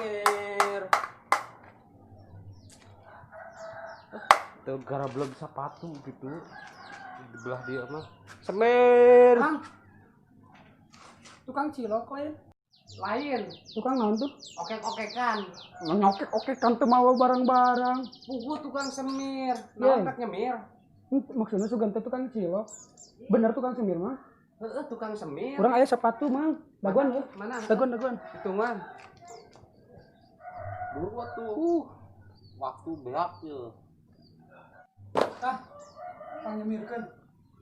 Semir. Tuh garablog sepatu gitu. Di belah dia mah. Semir. Mang. Tukang cilok lain. Lain. Tukang naon tuh? Okek-okekan. Ngokek-okekan teu mawa barang-barang. Pugu tukang semir. Iya. Naon rek nyemir? Maksudnya sugan teh tukang cilok. Bener tukang semir mah. Heeh, tukang semir. Urang aya sepatu mang. Daguan heuh. Mana? Daguan daguan. Hitungan. Buru atuh. Waktu beak ye. Tah. Pang nyemirkeun.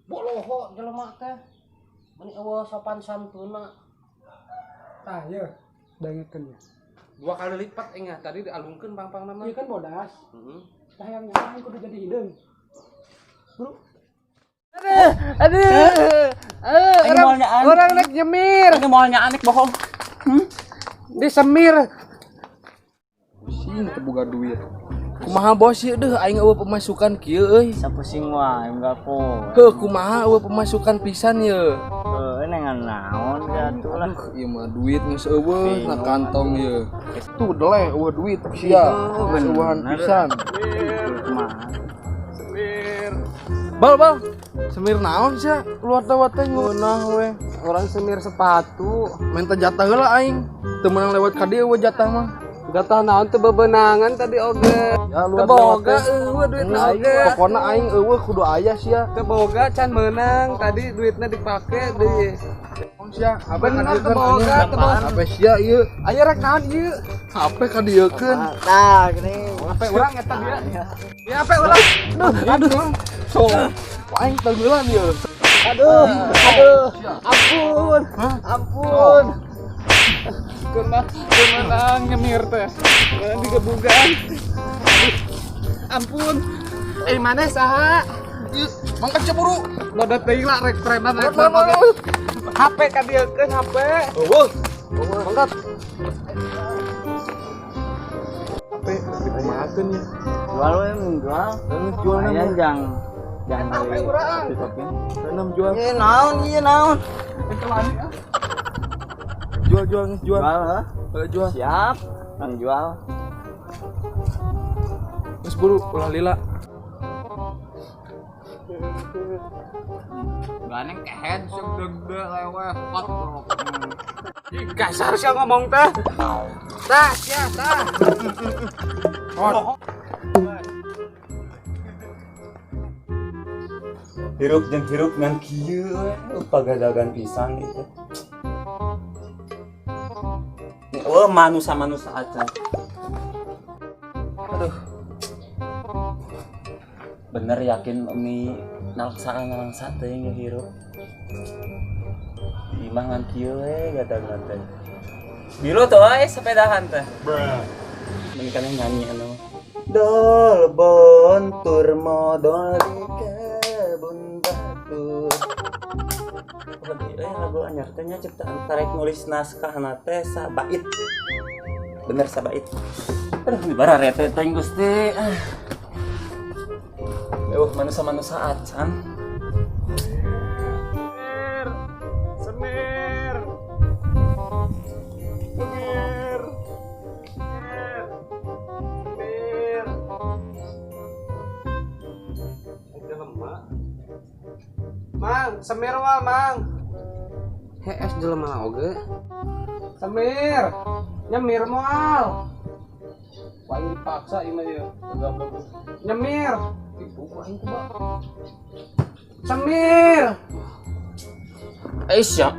Boloho jelema teh. Meni eueuh sopan santunna. Tah ye. Dangekeun ya. Dua kali lipat engah tadi dialungkeun pang-pang nama. Ieu kan bodas. Heeh. Tah yang nyaman kudu jadi hideung. Bro. Aduh. Orang rek nyemir. Ini mau nyaan bohong. Disemir. Pusing teu boga duit. Kumaha bos ieu deuh aing eueuh pemasukan kieu euy. Sapusing wae enggak kok. Heuh kumaha eueuh pemasukan pisan ye. Heuh nengan naon atuh lah. Aduh ieu mah duit geus eueuh na kantong ye. Tuh deleh eueuh duit sia. Geus eueuhan pisan. Kumaha? Semir. Bal bal. Semir naon sia? Luar teh teh ngeunah we. Orang semir sepatu. Minta jatah heula aing. Teu meunang lewat ka dieu eueuh jatah mah. Jatah naon teu bebenangan tadi oge. Ya luar Teu boga eueuh duitna oge. Pokona aing eueuh kudu aya sia. Teu boga can meunang tadi duitna dipake di Sia, HP Bener teu boga, teu boga. HP sia ieu. Ayo rek naon ieu? HP kadieukeun. Tah gini. HP urang eta dia. Ya HP urang. Aduh, aduh. So, aing tenggelam ieu. Aduh, aduh. Ampun. Ampun. Kena menang nyemir teh. Kena digebugan. Ampun. Eh mana saha? Mangkat ceburu. Bodoh teuing lah rek preman rek preman. HP kadieukeun HP. Eueuh. Mangkat. HP dikumahakeun ya. Jual we mun jual. Jual Lumayan jang. Jangan HP urang. kopi. Enam jual. Ieu naon ieu naon? Jual jual jual. Jual heuh. Jual. Siap. Nang jual. Geus buru ulah lila. Ganeng kehead segede lewat kot. Ih, kasar sia ngomong teh. Tah, sia tah. Hirup jeung hirup ngan kieu we pagadagan pisan itu. Oh, manusa-manusa acan. Aduh. Bener yakin umi nalangsa teh nya hirup. Di imah ngan kieu we gadagan teh. Biru tuh we sepedahan teh. Mending kan nyanyi anu. Dol bontur modol di kebun batu. Lagu anyar teh nya ciptaan tarek nulis naskahna teh sabait. Bener sabait. Aduh bara rete teh Gusti. Eueuh manusa-manusa acan. Semir. Semir. Semir. Jelema. Mang, semir wal, Mang. Hees jelema oge. Semir. Nyemir moal. Wah, ini dipaksa ieu mah ieu. Nyemir. Ibu aing kumaha. Semir. Aisyah.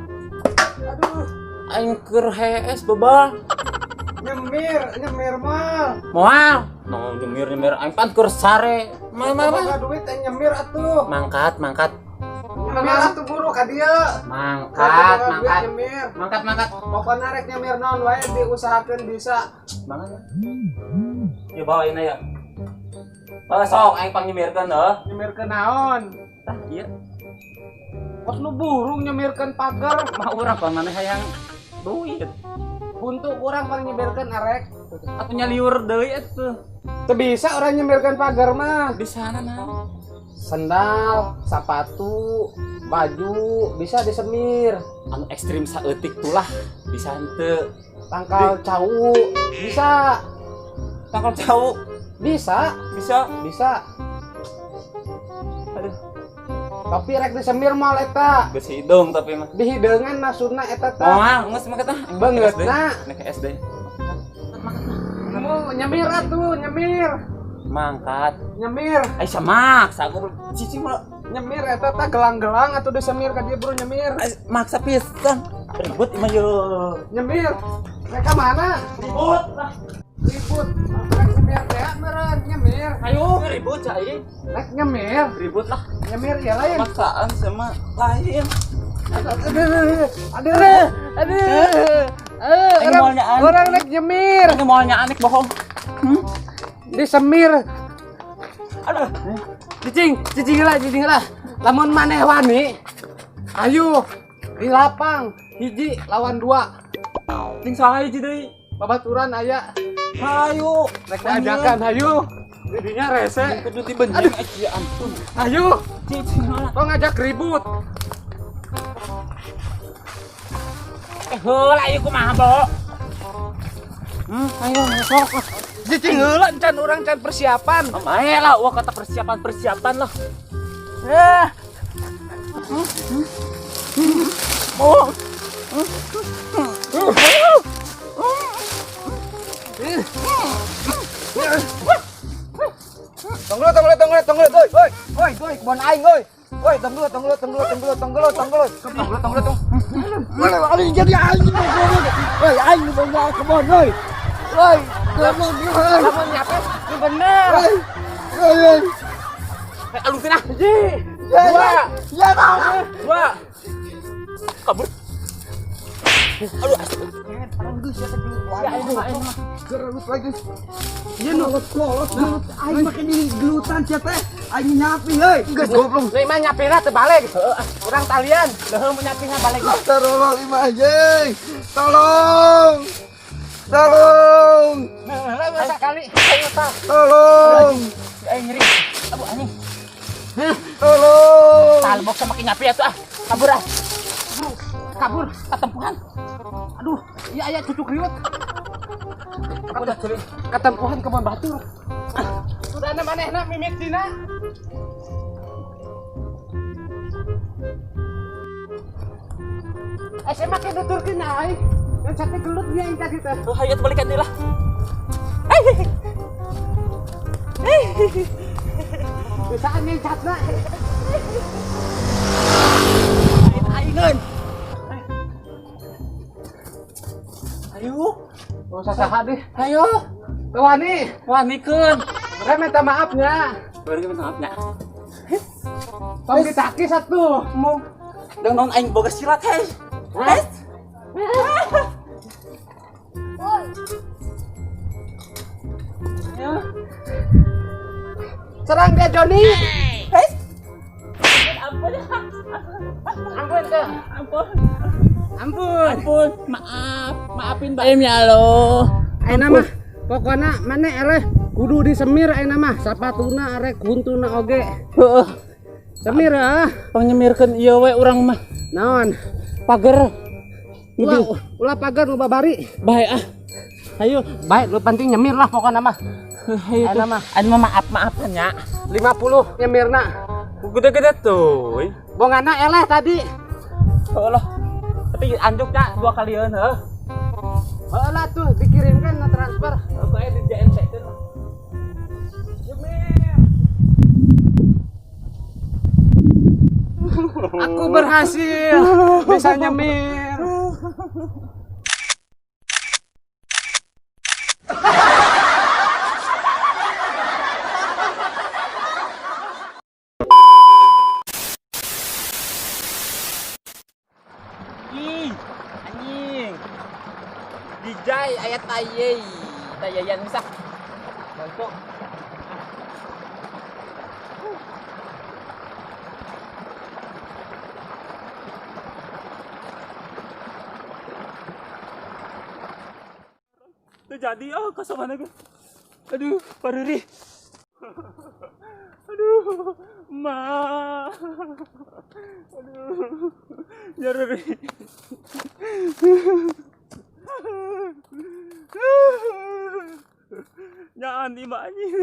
Aduh, Aing keur hees bebal. nyemir, nyemir moal. Moal. No nyemir-nyemir aing pan keur sare. Ma ma ma. Boga duit aing nyemir atuh. Mangkat, mangkat. Nyemir atuh buru ka dieu. Mangkat, Boga duit mangkat. nyemir. Mangkat, mangkat. Pokoknya rek nyemir naon wae diusahakeun bisa. Banget. Ya bawa ini ya. Bawa sok aing pang nyemirkeun heuh. Nyemirkeun naon? Tah ieu Kos nu burung nyemirkeun pagar. mah urang pan maneh hayang duit. Buntu urang paling nyemirkeun arek. Atuh nyaliur deui atuh. Teu bisa urang nyemirkeun pagar mah. Di sana naon? Sendal, sepatu, baju bisa disemir. Anu ekstrim saeutik tulah bisa henteu. Tangkal cau bisa. Tangkal cau bisa, bisa, bisa. Aduh. Tapi rek disemir moal eta. Geus hidung tapi mah. Dihideungan maksudna eta teh. Moal geus mah tah. Beungeutna. Nek SD. Mau nyemir atuh, nyemir. Mangkat. Nyemir. Ai maksa aku cicing mah nyemir eta teh gelang-gelang atuh disemir ka dieu bro nyemir. Maksa pisan. Ribut imah ye. Nyemir. Mereka mana? Ribut lah. Ribut. Rek nyemir teh meureun nyemir. Ayo ribut cai. Rek nyemir. Ribut lah. Nyemir ya lain. Maksaan sama lain. Aduh. Aduh. Aduh. Orang rek nyemir. Ini moalnya anik bohong. Disemir. Aduh. Cicing, cicing lah, cicing lah. Lamun maneh wani. Ayo di lapang hiji lawan dua. Ting saha hiji deui? Babaturan aya. Hayu, rek diajakan hayu. Didinya rese. Kudu dibenjing ya ampun. Ayo, cicing lah. Tong ngajak ribut. Heula ieu kumaha, Bo? Ayo sok. Cicing heula can urang can persiapan. Mae lah, wah kata persiapan-persiapan lah. Oh. Tunggu, tunggu, tunggu, tunggu, oi, oi, oi, oi, kebon aing, oi. Oi, tunggu, tunggu, tunggu, tunggu, tunggu, tunggu, tunggu, tunggu, tunggu. Mana aing jadi aing, oi, aing bawa kebon, oi. Oi, lamun nyape, nu bener. Oi, oi. Alusin ah. Hiji, dua, ya, dua. Kabur. Aduh, lagi. Iya nu kolot gelut aing make di gelutan sia teh. Aing nyapi euy. Geus goblok. Nu imah nyapina teu balik. Urang talian, leuheung mun nyapina balik. Tolong imah anjing. Tolong. Tolong. Nah, sakali. Ayo tah. Tolong. Aing nyeri. Aduh anjing. Tolong. Talbok sama nyapi atuh ah. Kabur ah. Kabur ketempuhan. Aduh, iya aya cucuk riwet. Ketempuhan kebon batur. Sudana manehna mimik dina. Saya make nuturkeun aing. Yang sate gelut dia yang tadi teh. Oh, hayu balikan deui lah. Bisaan ngencatna. Aing. Ayo. Oh, saha deh. Ayo. Wani, wanikeun. Urang minta maafnya. Urang minta maafnya. Tong ditaki satu. Mau. Dang naon aing boga silat heh. Heh. Ayo. Serang dia Joni. Heh. Ampun. Ampun ke. Ampun. Ampun. Ampun, maaf, maafin Mbak Em ya lo. Ayeuna mah pokona maneh eleh kudu disemir ayeuna mah sapatuna arek huntuna oge. Heeh. Semir ah. Pangnyemirkeun ieu we urang mah. Naon? Pager. Ulah, ulah pager nu babari. Bae ah. Ayo, bae lu penting nyemir lah pokona mah. Ayo tuh. Anu mah maaf-maafan nya. 50 nyemirna. Gede-gede tuh. Bongana eleh tadi. Allah. Tapi anjuknya dua kalian heuh. Heeh lah tuh dikirimkan na transfer. Oke di JNT kan. Nyemir. Aku berhasil bisa nyemir. Ih, anjing. Dijai ayat tayei. Tayeyan bisa. Bantu. Terjadi oh kosong gue. Aduh, paruri. Aduh, ma. Aduh. Nyeri. Nyaan di anjing.